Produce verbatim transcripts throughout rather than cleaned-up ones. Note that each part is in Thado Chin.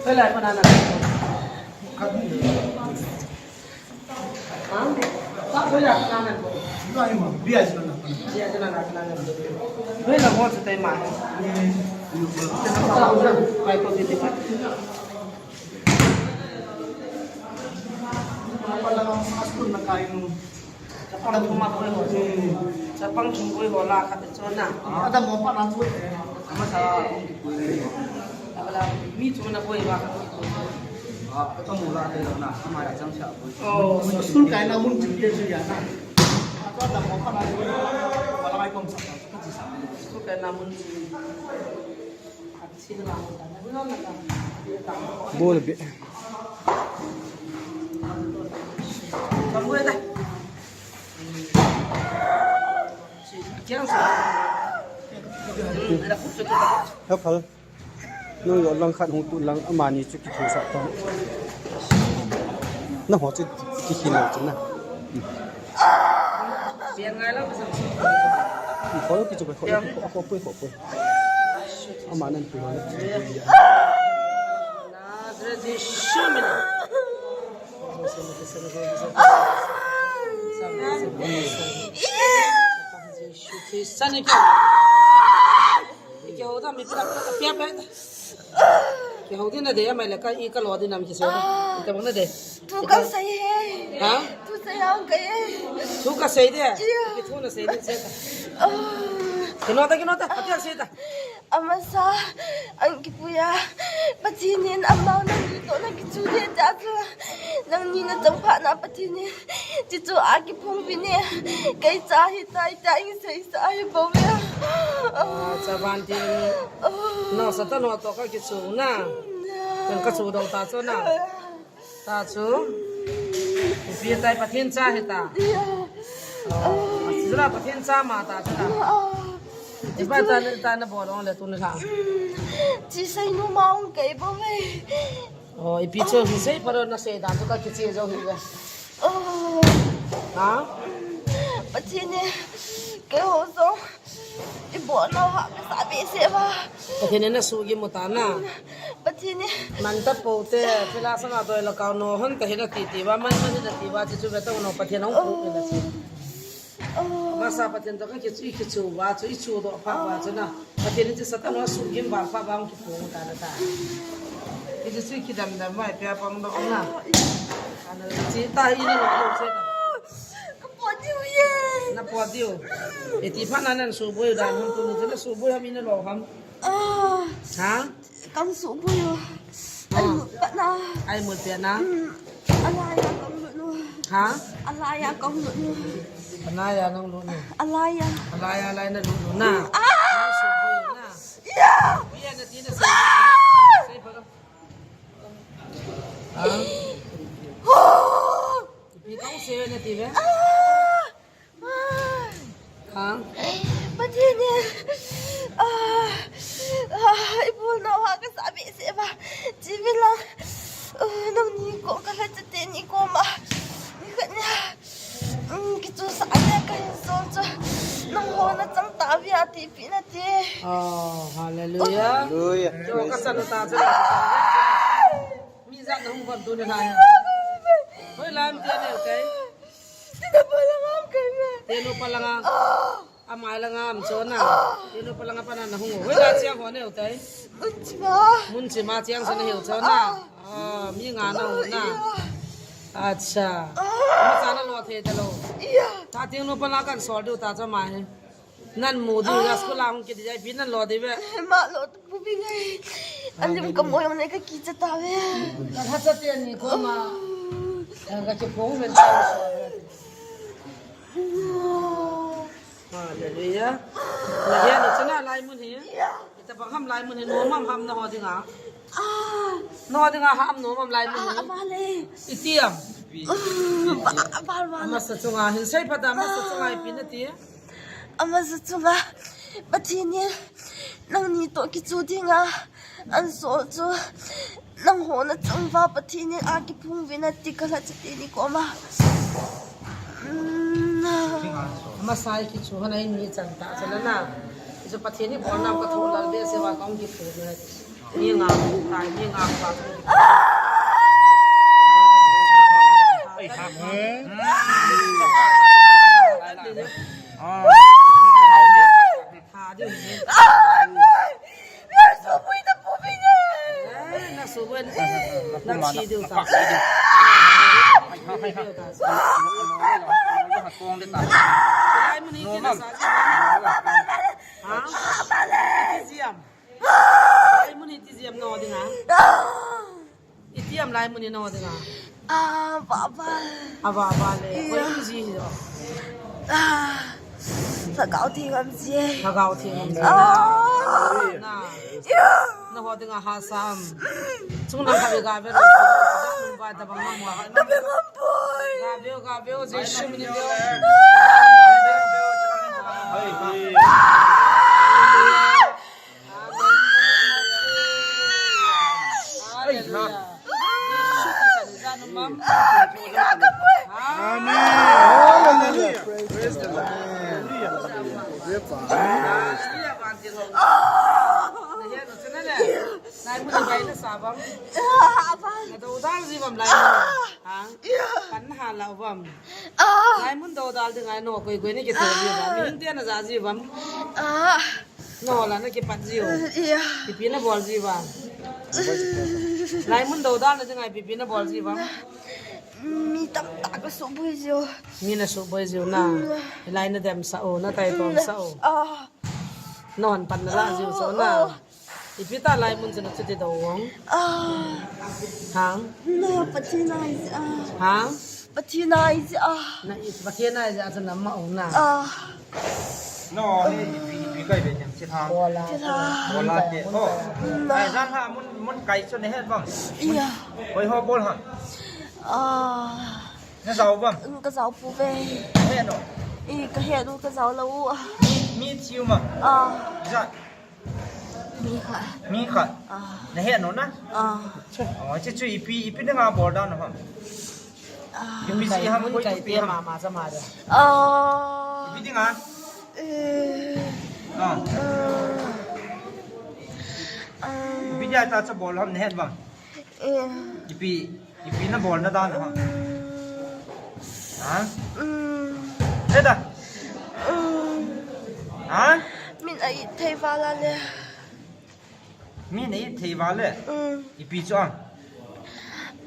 Hoilai pana na. Ha? Sa hoilai pana na. Lai ma, bia jina na. Bia jina na na. Hoilai ho sa tai ma. Pai ko ti ti. Pala school na kai nu. Chapang thum a koi ho. Chapang thum koi ho la khat chu na. Adam mo pa na chu. Ama sa. Abala mi chu na koi ba. Ah, ka mu la te na. Ama ya chang cha koi. Oh, school kai na mun chu te chu ya na. Adam mo pa na chu. Wala mai kom sa. School kai na mun chu. Bol be. Hep hal. Nung yo lang khat hung tu lang amani chu kithu sa ta. Na ho chu ki hin lo chu na. Khoi ki chu khoi, khoi, khoi, khoi. Ama nan pi ho na. Sani kya? Kya hota mi pia pia pia. Kya hota na de, mai la ka i ka lo de nam ki so. Ita bang na de. Tu ka sai hai. Ha? Tu sai ang ka ye. Tu ka sai de. Iya. Ki tu na sai de sai ta. Ah. Ki no ta, ki no ta. Atia sai ta. Amasa, ang kipuya. Pathen in amau nangni toh na kichu de ta chu. Nangni na chang pha na Pathen in. Chichu a kiphung pi ne. Kei cha hi tai tai sei sa hi bo ya. Ah, cha van ti. Oh. No sa ta no to ka kichu na. Kan ka chu do ta chu na. Ta chu. Ipi tai Pathen cha hi ta. Iya. Oh, sila Pathen cha ma ta chu ta. Ah. Iba ta ni ta na bol ong le tu ni la. Chi sai nu ma ong kei bo ve. Oh, ipi chu sei paro na sei dan chu ka kichi jo hi ve. Oh. Ha? Pathen in kei ho so. I bol nau ha ka sa behseh va. Pathen in na suhgim u ta na. Pathen in. Man ta pou te, pila sanga doi la kau no, hon ta hi na ti ti va, man man hi na ti va, chi chu ve ta no, Pathen hung pu na chi. Oh. Masa Pathen to ka kichu, kichu va, chu i chu do pha va chu na. Pathen in chi Satan ho suhgim va pha va hung kipu ta na ta. Kichu chu kidam dam va, pia pang do na. Ana chi ta hi na lo che ta. Ka pot diu ye. Na pot diu. E ti pha na nan suboi dan ham tu ni na suboi ham ina lo ham. Ah. Ha? Kan suboi u. Ah. Ai mut pa na. Ai mut pa na. Hmm. Alai a kan lut nu. Ha? Alai a kan lut nu. Alai a nang lut nu. Alai a. Alai a, alai na lut nu na. Ah! Nang suboi u na. Ya. Bia na ti na sei. Ah! Sei pa ka. Ha? Oh! Ipi kong sei na ti ve? Ah! Ah! Ha? Pathen in, ah, ah, i bol nau ha ka sa behseh va. Chi ve la. Ah, nangni kom ka la chate ni kom a. Ni khat nia. Um, kichu sa nia ka hin sol chu. Nangho na chang ta ve a ti pi na ti. Oh, hallelujah. Hallelujah. Cho ka sa na ta chu. Mi jat na hung von tu na na. Hoi lam ti ne kai. Tinu palanga am kai me. Tinu palanga. Ah. Amai langa am chona. Ah. Tinu palanga pana na hung. Hoila chiang ho neu tai. Munchima. Munchima chiang sana hiu chona. Ah. Ah, mi nga na hung na. Ah, iya. Acha. Ah. Ma sana lo the ta lo. Iya. Ta tinu palanga kan sol diu ta cha mai. Nan mu diu ya school a hung kiti jai pi nan lo diu ve. Ma lo tu pu bi ngai. Alim ka mo yong ne ka kicha ta ve. Ka ha cha te ni ko ma. Ka ki phong ve ta. Hallelujah. Na ya ni chana lai mun hi. Ita bang ham lai mun hi no mam ham na ho dinga. Ah. No dinga ham no mam lai mun hi. Ah, ama le. Itiam. Ah, ama, ama le. Masa chunga hin sei pa da masa chunga ipi na ti. Amasa chunga Pathen in nangni toh kichu dinga an sol chu nangho na chang va Pathen in akiphung vin ati ka la chate ni koma. Amasa i kichu hana i ni chan ta chan na. Chu Pathen in bol nau ka tho lal behseh va kong kiphung na. Ni nga, tai, ni nga pa. Ai, ha. Tha diu ni. Ai, ai, na suboi ta pu bing e. Eh, na suboi, eh, na chi diu ta. Ai, ha, ai, ha. Ai, mun hi kina sa. Ha? Iti jam. Ai, mun hi iti jam no dinga. Iti am lai mun ni no dinga. Ah, baba. Ava, ava le. Iya. Koi um ji hi jo. Ah, lhagao theng um ji. Lhagao theng um ji. Ah. Na. Iya. Na ho dinga ha sam. Chung lang ka be ga be. Ba da bang mo. Ta be ngam poi. Ga be, ga be, Jesu min be. Hallelujah. Amen. Hallelujah. Praise the Lord. Hallelujah. Hallelujah. Lai mun bai na sa bam. Na dodal ji bam lai mun. Ha? Pan ha la bam. Lai mun dodal ding ai no koi koi ni kithei ji bam. Min te na ja ji bam. No la na kipat ji o. Ipi na bol ji bam. Lai mun dodal na ding ai ipi na bol ji bam. Mi tamtah ka suboi ji o. Mi na suboi ji o na. Lai na dem sa o, na tai tom sa o. Ah. Non pan na la ji o so na. Ipi ta lai mun chu na chuti do vang. Ah. Hang. Na Pathen a ji a. Hang. Pathen a ji a. Na i Pathen a ji a chu na ma ong na. Ah. No, ni ipi, ipi kai be chen si hang. Bola. Bola te. Oh. Na. Ai, jan ha mun, mun kai chu ne het bang. Iya. Koi ho bol hang. Ah. Na jao bang. Ka jao pu ve. He no. I ka he no ka jao lo. Mi, mi thiu ma. Ah. Ja. Mi khat. Mi khat. Ah. Na he no na? Ah. Oh, chu chu ipi, ipi dinga bol dan ham. Ah. Ipi si ham koi kai tu pi te ham. Ma, ma sa ma da. Ah. Ipi dinga? Eh. Ah. Ah. Ipi dia ta cha bol ham na he bang. Eh. Ipi, ipi na bol na dan ha? Mm. Ha? Mm. He da. Mm. Ha? Min a it thei vala le. Min a it thei vala le? Mm. Ipi chu ang?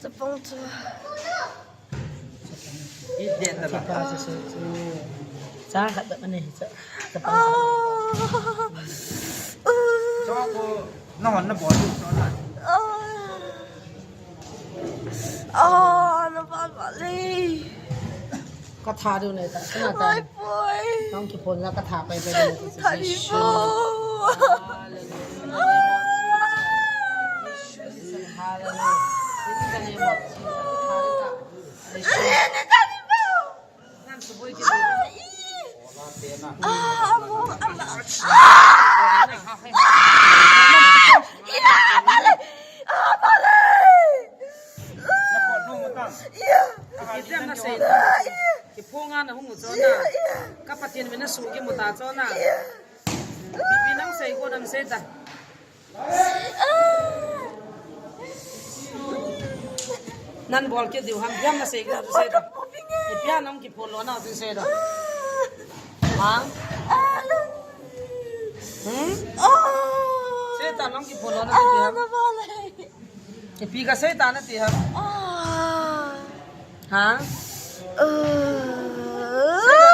Chapang chu. It det na la. Chapang chu, chu, chu. Chang khat da mane cha. Chapang. Ah. Cho ko. Na hon na bol tu so na. Ah, na bol bol le. Ka tha diu ne ta, ka na ta. Ai, poi. Nong kiphon la ka tha pai pai ne ta. Tha diu. Hallelujah. Hallelujah. In the name of Jesus. Hallelujah. Ngan suboi kit. Ah, i. Ah, amo, ama. Ah! Ina, bale. Ah, bale. Iya. Ijam na sei. Ah, iya. Kiphong a na hung u chona. Iya, iya. Ka Pathen min a su kimu ta chona. Iya. Ipi nang sei ko nang sei ta. Nan bol kit diu ham, ipiam na sei ko, sei ta. Ipi a nang kiphon lona, sei ta. Ha? Hmm? Sei ta nang kiphon lona, ipi ham? Ipi ka sei ta na ti ham? Ha? Sei ta.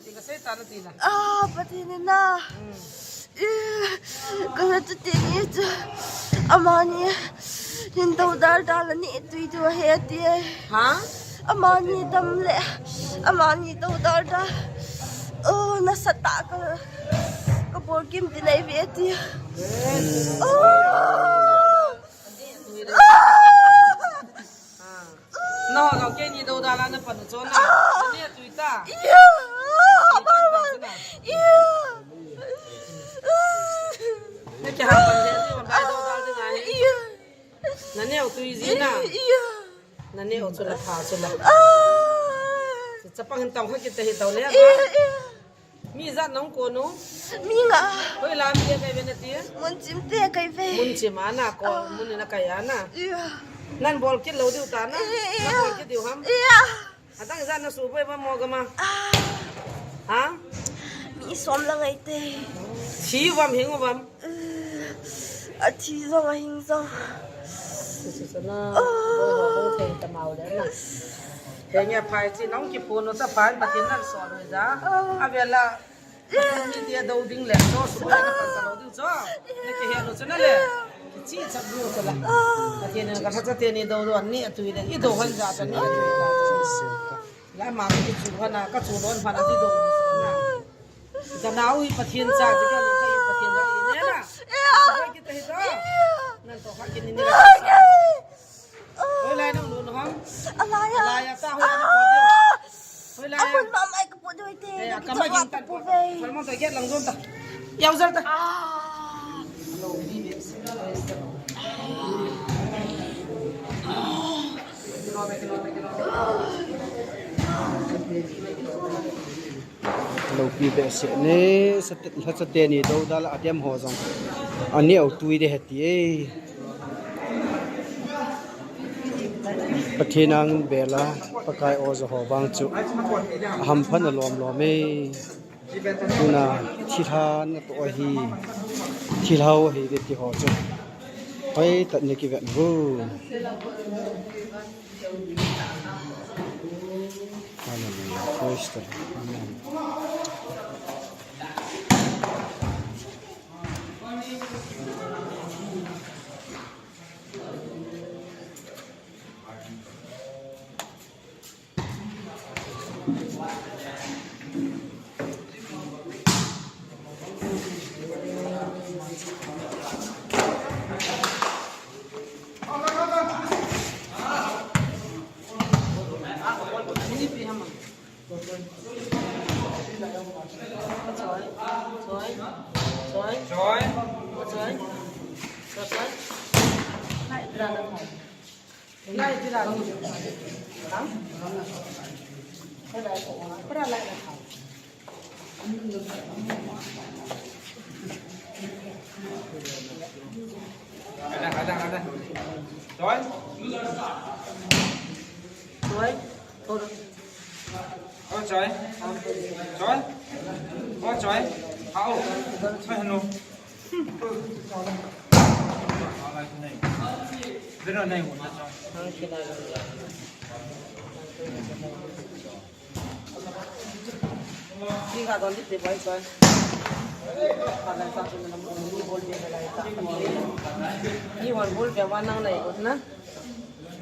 Ti ka sei ta na ti na. Ah, Pathen in na. Hmm. Eh, ka na tu ti ni chu. Amani. Hin do dal dal ni tu tu he ti. Ha? Amani dam le. Amani do dal dal. Oh, na sa ta ka. Ka bol kim ti nei ve ti. Oh. Ah. No, no, keini do dal a na pan u chona. Na ne tui ta. Iya. Tui ta ta chona. Iya. Na kihah pan le, ni wan dai do dal ding ahi. Iya. Na ne tui ji na. Iya. Na ne chu la pha chu la. Ah. Chapang hin tong kha kit ta hi tong le. Iya, iya. Mi ijat nahung kon u? Mi nga. Hoilam te kai ve nati? Munchim te kai ve. Munchim a na kon, ah, mun na kai a na. Iya. Nabol kit lou diu ta na. Iya. Nabol kit diu ham? Iya. Adang ijat nasuh boi uvam mo gam a? Ah. Ha? Mi som la ngai te. Thi uvam, hing uvam? Athi jong ahing jong. Susuna. Boi ho hung thei tamau le na. Henge phai chi nahung kiphun u cha phai Pathen nan sol hoi ja. Ah. Avela. Pathen mi tia do ding le, so, so, na pan ka lo ding so. Na kihe lo so na le. Kichi chap lo so la. Pathen in ka tha cha teni do do ni atui le. I do han ja cha ni atui le. La ma ki chu hana, ka chu don hana di do so na. Ka nau hi Pathen cha, ka nau ka hi Pathen lo i ne na. So ki ta hi do. Nan to ha ki ni ni. Hoilai nang nu ham? Alai a. Alai a ta hoilai nang pot diu. Hoilai a. Amun mama ka pot diu te. Eh, ka ma ging tan pot. Salmon ta get lang zon ta. Yau zal ta. Ah. Loupi behseh ne, sa te, lhacha teni do dal a dem ho jong. Aneo tui de heti e. Pathen ang bela, Pakai o jo ho bang chu. Aham phan alom lom e. Tuna thilha na to hi. Thilha ho hi de ti ho chu. Hoi tat ne kiven hu. Hallelujah. Praise the Lord. Amen.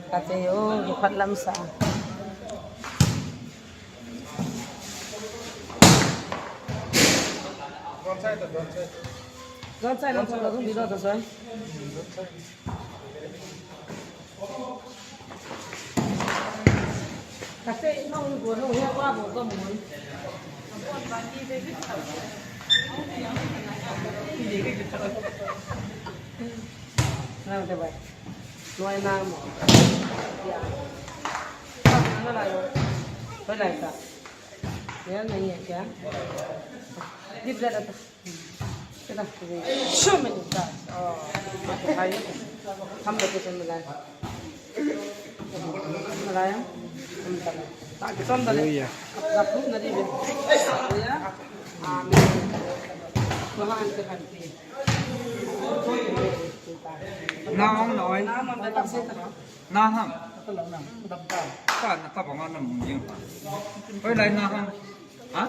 Kate o, kiphat lam sa. Don chai, don chai. Don chai, don chai, don chai. Kate, no, go, no, ya, wa, go, go, mo. Nang te bai. Noi nang mo. Ya. Nang la yo. Pai lai ta. Ya, nang ye kya? Dip da da ta. Kita. Show me the dance. Oh. Hai. Hum location mein gaye. Hallelujah. Amen. Nahang noi. Nahang. Ka na ka banga na mung jing. Hoilai nahang. Ha?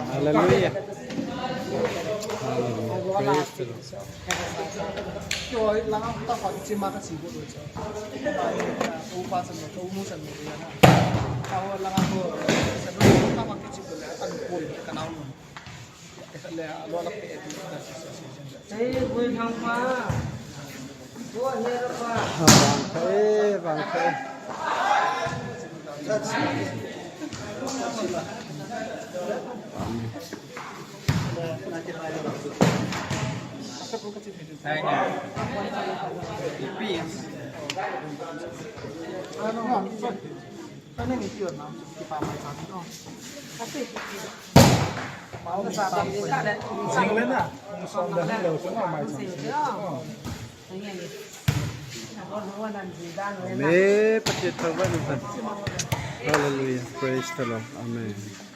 Hallelujah. Hallelujah. Praise the Lord. Vang kha e, vang kha e. Amen. Pathen thangvah in. Hallelujah. Praise the Lord. Amen.